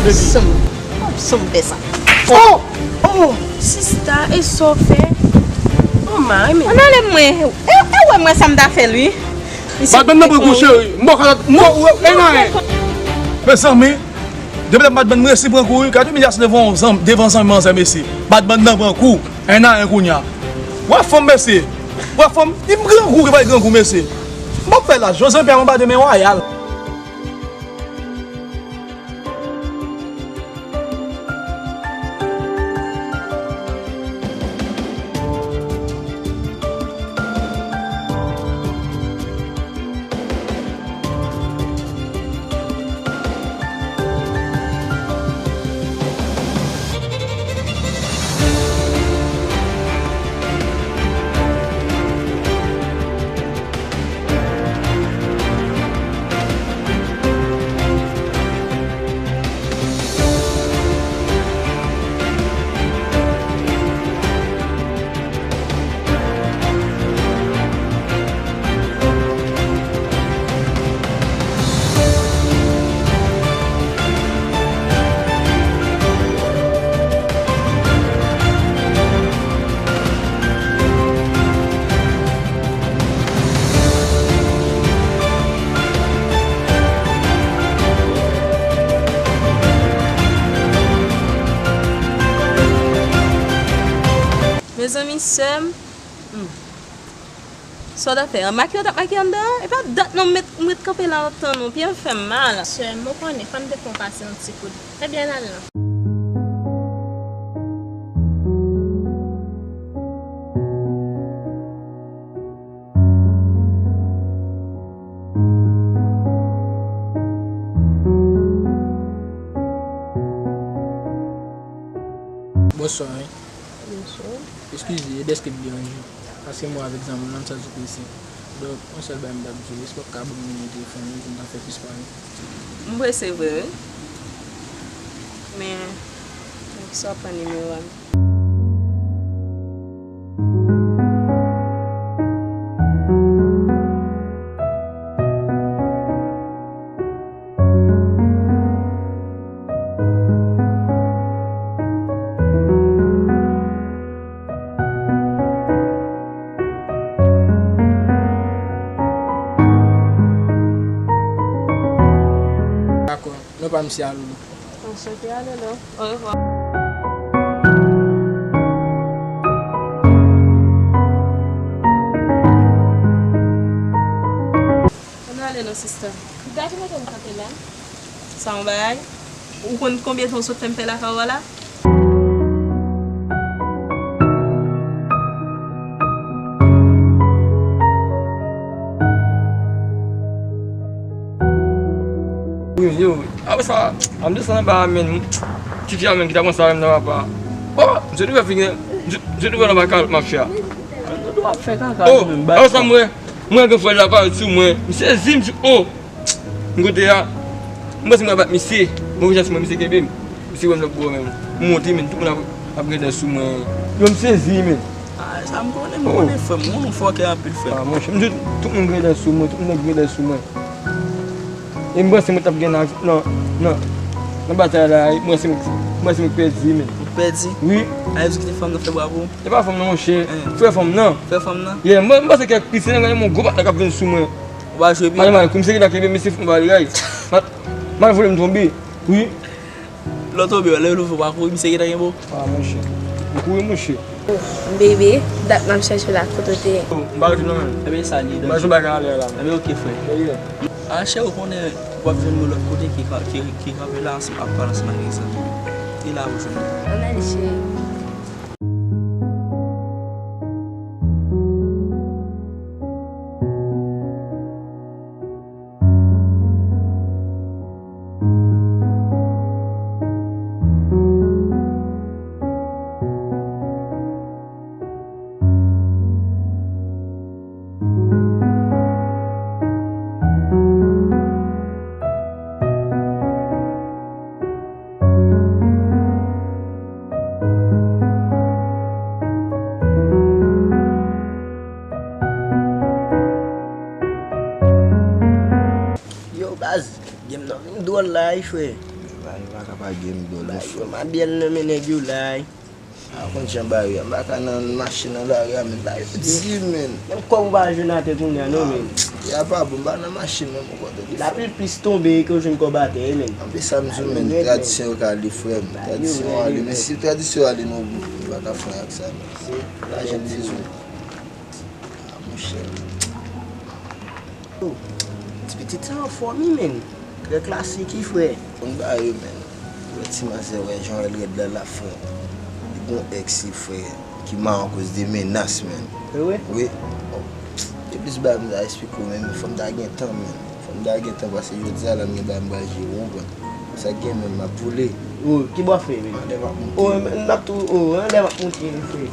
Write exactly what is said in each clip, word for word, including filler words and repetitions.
Sanm, sanm fè sa. Oh! Oh! Sista, e sa w fè? Oh, mari, men. Ann ale mwen. E, e wè mwen sa m ta fè l, wi. Bat bann nan pran kou, cheri. M bò kalòt. M bò, e nan. Mezanmi, depi lè m bat bann, m resi pran kou, wi. Gade imilyasyon devan zanmi, devan zanmi manzè, mesye. Bat bann nan pran kou. E nan kounye a. Wè fanm, mesye. Wè fanm, li grangou, li pa grangou, mesye. M p ap fè laj. Jozan Pyè, m ap bat men wayal. Mezanmi, sè m, hmm. Sa w t ap fè? Makiye w t ap makiye anndan an? E pa dat non, m ret, m ret kanpe la ap tann ou. Pye m fè m mal. Sè m, ou konnen, fò m te fè w pase yon ti kout. Ebyen, n al non. Bonswa, wi. Bonswa. Eskize, dèske m deranje w. Paske mwen avèk zanmi m nan, m santi prese. Donk, yon sèl bagay m t ap di w, èske w p ap ka ban m nimewo telefòn ou pou n ta fè plis pale? M prese vre, wi. Men, men kisa w ap pran nimewo a m? Dakò, non pa m se Alolo. Anchante, Alolo. Orevwa. Ann ale non, sista. Gade mete m kanpe la. Sa yon bagay? Ou konn konbyen tan w sot fè m pè lakay ou a la? Wi, yo, apre sa, m desann anba a, men, ti fi a menm ki t ap ansanm avè m nan, papa. Oh, m sot ouvè figi, m sot, m sot ouvè nan ba kalòt mafya. Ou ap fè kaka. Oh, menm, apre sa, m wè, m wè gen frè la parèt sou mwen. M sezi, m di, oh! M kote a, m panse m pral bat misye. Bon, chans mwen, misye kenbe m. Misye wè m lòt bò menm. M monte, men tout moun ap, ap gen dèy sou mwen. Yo, m sezi, men. Ah, sa m konnen, m konnen, frè m. Moun fòkè anpil, frè m. Ah, monchè, m di tout moun gen dèy sou mwen, tout moun gen dèy sou mwen. E m panse mwen t ap gen nan, nan, nan, nan batay la, m panse m, m panse m pèdi, men. Ou pèdi? Wi. A, yo di kite fanm nan fè bwa pou ou? E pa fanm nan, monchè. Frè fanm nan. Frè fanm nan? Yeah, m, m panse kèk pis, se nan yon gwo patnè k ap vin sou mwen. Ou pa jwe byen. Mal, mal, kou misye ki ta kenbe, misye fout m bagay. Mal, mal vole m tonbe. Wi. Lè w tonbe, lè w leve w pa kouri, misye ki ta kenbe w. Ah, monchè. M kouri, monchè. Bebe, dat m ap chèche w la, kote w te ye? Oh, m pa retounen non, menm. Ebyen, sa li, m pa jwe bagay anlè la. Ebyen, ok, frè. Yeah, yeah. Ah, cheri, ou konnen, w ap jwenn mwen lòt kote ki, ki, ki kanpe la, ansanm, ap pale ansanm avèk zanmi. E la, ou jwenn mwen. Ann ale, cheri. Yo, baz, game nan vin dwòl la, wi, frè. Pa ka pa gen m dòl, non, frè. Yo, ma byèl nan men nèg yo la. A, konn jan bagay yo ye. M pa ka nan machin nan lari a, men bagay yo di, men. Menm kòb ou pa jwenn atè kounye a, non, men. Ya pa bon, m pa nan machin menm, ou konprann. Lapli plis tonbe ke w jwenn kòb atè, men. Anpil sa m di w, men, tradisyon yo ka ale, frè m. Tradisyon yo ale, men si tradisyon yo ale, nou, nou pa ka fè anyen ak sa, men. Se lajan m bezwen. A, monchè. Oh, ti pitit sa anfòm, wi, men. Trè klasik, wi, frè. Konn bagay yo, men. Wè ti manzè, wè jan l rèd la, la, frè. Li gon èks li, frè, ki mawon akoz de menas, men. E vre? Wi. Bon, e plis bagay m ta eksplike w, men fò m ta gen tan, men. Fò m ta gen tan, paske jodi a la, m gen bagay m pral jere, w konprann. Sa k gen, men, m ap boule. Oh, ki bò fè, men? Anlè m ap monte. Oh, n ap tou, oh, anlè m ap monte, wi, frè.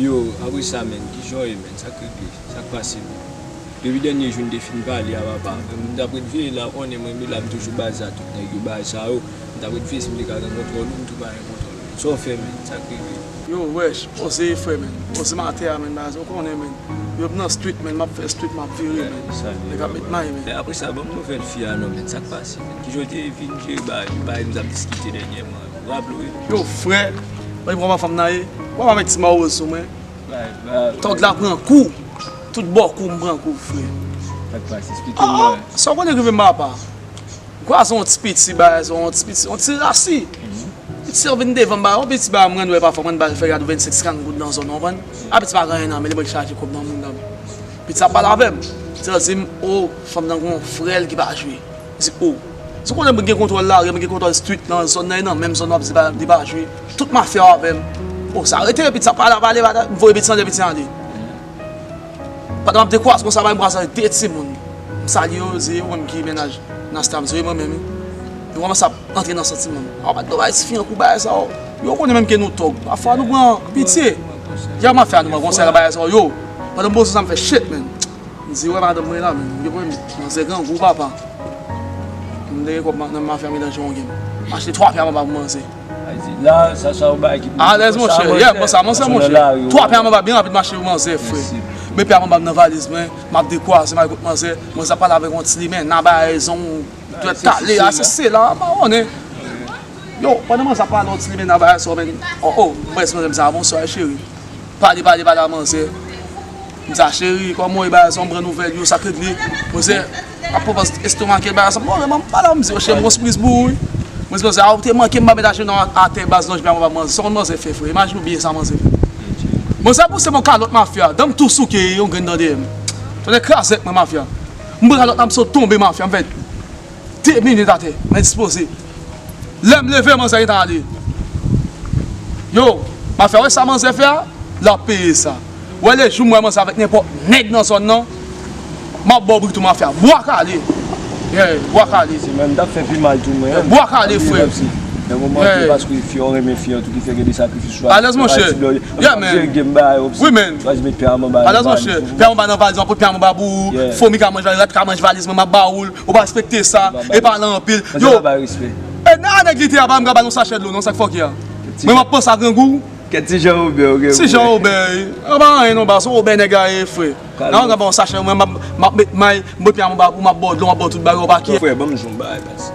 Yo, apre sa, men, kijan w ye, men? Sa k regle? Sa k pase, men? Depi dènye jou n te fin pale a, papa, men m t ap ret veye la, w konnen mwen, men la, m toujou baze a tout nèg yo, bagay sa yo. M t ap ret veye si m te ka gen kontwòl ou, m tou pa gen kontwòl ou. Sa w fè, men? Sa k rive? Yo, wèch, poze frè, men. Poze m atè a, men, baz, ou konnen, men. Yo, m nan street, men, m ap fè street, m ap vire, men. Nèg ap met may, men. Men apre sa, ban m nouvèl fi a non, men. Sa k pase, men? Kijan w te vin jere bagay, bagay m t ap diskite dènyèman? Ou raple w, wi? Yo, frè, mwen pran fanm nan ye. Mwen pa met ti mawozo, mwen. Tòg la pran kou. Tout bò kou m pran kou, frè. Sa k pase? Eksplike m, non. Sa w konnen rive m apa? M kwaze yon ti piti bagay sa, yon ti piti, yon ti rasi. Piti sa vin devan m, ba yon piti bagay, m rann wè pafwa, m rann ba l fè gad vennsenk, senkant goud nan zòn, ou konprann? A piti pa gen anyen nan men li, mwen ki chaje kòb nan moun nan. Piti sa pale avè m. Piti sa di m, o, fanm nan gen yon frè l ki pa jwe. M di, o. Si w konnen mwen gen kontwòl lari, mwen gen kontwòl street nan zòn nan, e nan menm zòn w ap di li pa jwe. Tout mafya yo avè m. O, sa rete, piti sa pale, pale, pale, m voye piti sa, piti sa ale. Pandan m ap dekwaze konsa, bay m kwaze de timoun. M salye yo, se yo menm ki mennaj Nasta m, se yo mwen menm, wi. Yo kòmanse ap antre nan santiman m. A, w pa t dwe bay tifi an kou bagay sa yo. Yo konnen menm ke nou tòg. Pafwa nou pran pitye. Jan mafya nou pran konsèy nan bagay sa yo. Pandan m poze sa, m fè shit, man. M di, wè madanm mwen la, men. M gen pwoblèm. Manzè grangou, papa. M te gen kòb nan mafya, m te nan jan yon game. M achte twa pè a manba pou manzè. Alèz, monchè. Yeah, bon, sa, manzè, monchè. Twa pè a manba, byen rapid, m achte pou manzè, frè. Men pè a manba m nan valiz mwen, m ap dekwaze, m al kot manzè. Manzè ap pale avèk yon ti limen, nan bagay, zong, dwèt kale, a, se, se la, m pa konnen. Yo, pandan manzè ap pale, yon ti limen nan bagay, sa, men. O, o, m prèske manzè, m di, bonswa, cheri. Pale, pale, pale a manzè. M di, cheri, kòman w ye, bagay sa, m pran nouvèl yo, sa k regle? Manzè ap pwopòz estomake l, bagay sa. Bon, men m pale, m di, cheri, m gon sipriz pou ou, wi. Mwen di, manzè, a, ou te manke m pa met ajenou atè, baz, non, jan manzè. Sa w konn manzè fè, frè? Imajine w byen sa manzè fè. Manzè pouse m yon kalòt mafya, dan m tou souke, yon grenn nan dèyè m. Tonnè kraze mwen, mafya. M pran kalòt la, m sot tonbe, mafya, m fè de minit atè, men dispoze. Lè m leve, manzè gentan ale. Yo, mafya, wè sa manzè fè a? L ap peye sa. Wè, le jou m wè manzè avèk nenpòt nèg nan zòn nan, m ap ba w bri tou, mafya. Bwa kale. Yeah, bwa kale. Se mwen m t ap fè pi mal tou, mwen. Bwa kale, frè. Nan moman ke paske fi an renmen fi an tou ki fè gen de sakrifis ou. Alèz, monchè. Yeah, man. Wi, man. Alèz, monchè. Pè a manba nan valiz, mwen pote pè a manba pou ou. Fomi ka manje valiz, rat ka manje valiz mwen, m ap ba ou l. Ou pa respekte sa. E pale anpil. Yo. E nan nèg li te a, pa m ka ba l yon sachè dlo, non, sa k fòkè a. Mwen, m ap panse a grangou. Kèt ti Jan Wobè, ok. Ti Jan Wobè, wi. An pa anyen, non, baz, se Wobè nèg a ye, frè. Nan, an ka ba yon sachè, mwen, m ap, m ap met may, m pote pè a manba pou ou, m ap ba w dlo, m ap ba w tout bagay, ou pa kè. Frè, ban m di w yon bagay, baz.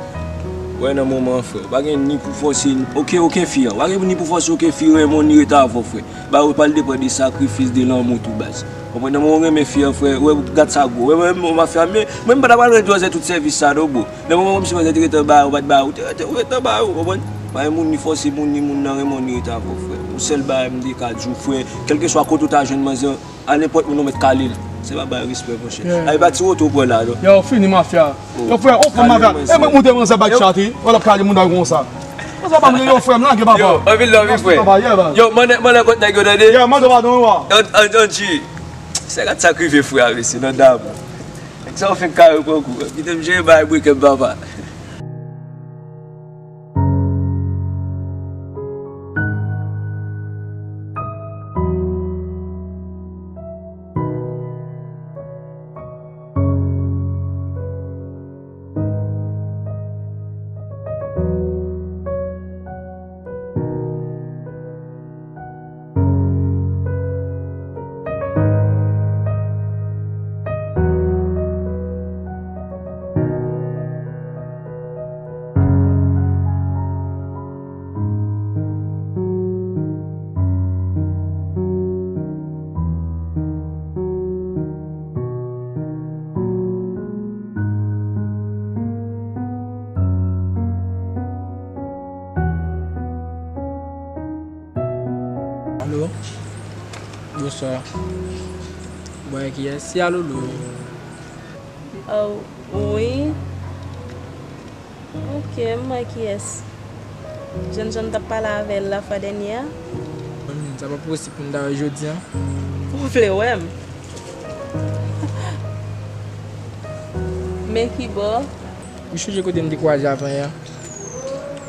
Wè, nan moman an, frè, ou pa gen ni pou fòse, ok, okenn fi an. Ou pa gen ni pou fòse okenn fi renmen w, ni ret avè w, frè. Bagay yo pral depann de sakrifis, de lanmou tou, baz. Konprann? Nan moman w renmen fi an, frè, wè, gad sa gwo. Wè, mwen, mwen, mafya, men, mwen, m pa ta pral rann manzè tout sèvis sa, non, bro. Nan moman kòmsi manzè te gentan ba ou, pa t ba ou, te, te, ou gentan ba ou, konprann? Pa gen moun ni fòse moun, ni moun nan renmen w, ni rete avè w, frè. Yon sèl bagay m te ka di w, frè, kèlkeswa kote w ta jwenn manzè, a nenpòt moun ou mèt kale l. Se pa bay respè, monchè. Yeah. Ay, pa ti woto w pran la, non. Yo, fini mafya. Oh. Yo, frè, ou fè mafya. Kale manzè. E mwen moute manzè bak chati. Wè l ap kale moun nan konsa. Konsa pa mwen, yo, frè m, lage papa. Yo, anpil love, frè. Papa, yeah, man. Yo, mande, mande kòt nèg yo, tande. Yeah, mande padon, wi, wa. An, an, an, G. Se gad sa k rive, frè, mesye, nan dam. Nèg sa yo fenk kare pran kou. Kite m jere bay bwekè m, papa. Alo? Bonswa. Ou bay kiyès? Se Alolo. Oh, wi. Ok, m wè kiyès. Jènjan m t ap pale avè l lafwa dènyè a. Hmm, sa pa posib pou m ta wè jodi a. Ou vle wè m? Men kibò? Ou sonje kote n te kwaze avanyè a?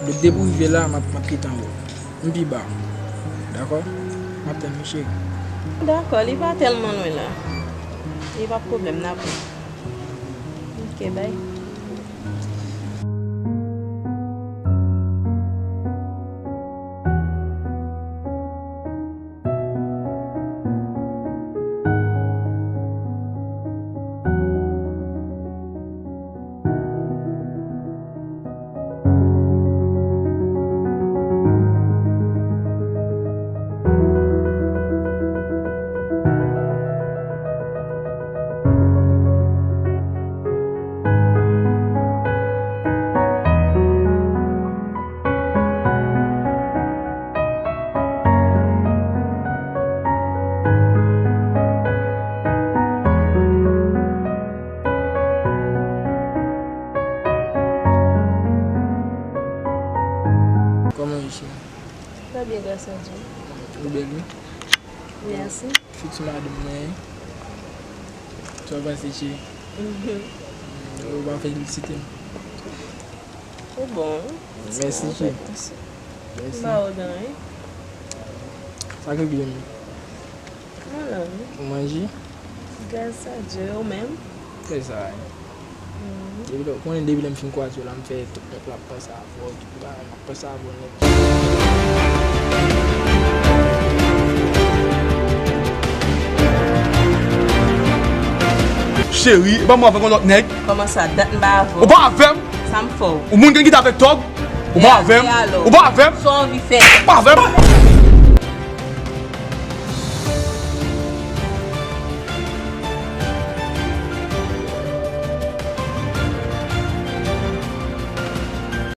Donk, depi w rive la, m ap, m ap gentan wè w. M pi ba. Dakò? M ap tann ou, cheri. Dakò, li pa tèlman lwen la. Li pa pwoblèm, n ap wè. Ok, bye. Kòman ye, cheri? Trè byen, gras a Dye. Ou bèl, wi. Mèsi. Fiti madanm mwen. Sa w panse, cheri? Mhm. Ou pa felisite m? Ou bon, wi. Mèsi, cheri. Mèsi. M pa awogan, wi. Sa k rive m? Mwen la, wi. Ou manje? Gras a Dye, ou menm? Se sa, wi. Mhm. Depi lè, ou konnen depi lè m fin kwaze w la, m fè tout nèt la ap panse avè w, tout bagay, m ap panse avè w nèt. Cheri, e pa mwen avèk yon lòt nèg? Kòman sa? Dat m pa avè w. Ou pa avè m? Sa m fè w? Ou moun ki kite avèk tòg? Ou pa avè m? Ou pa avè m? Sa w anvi fè? Ou pa avè m?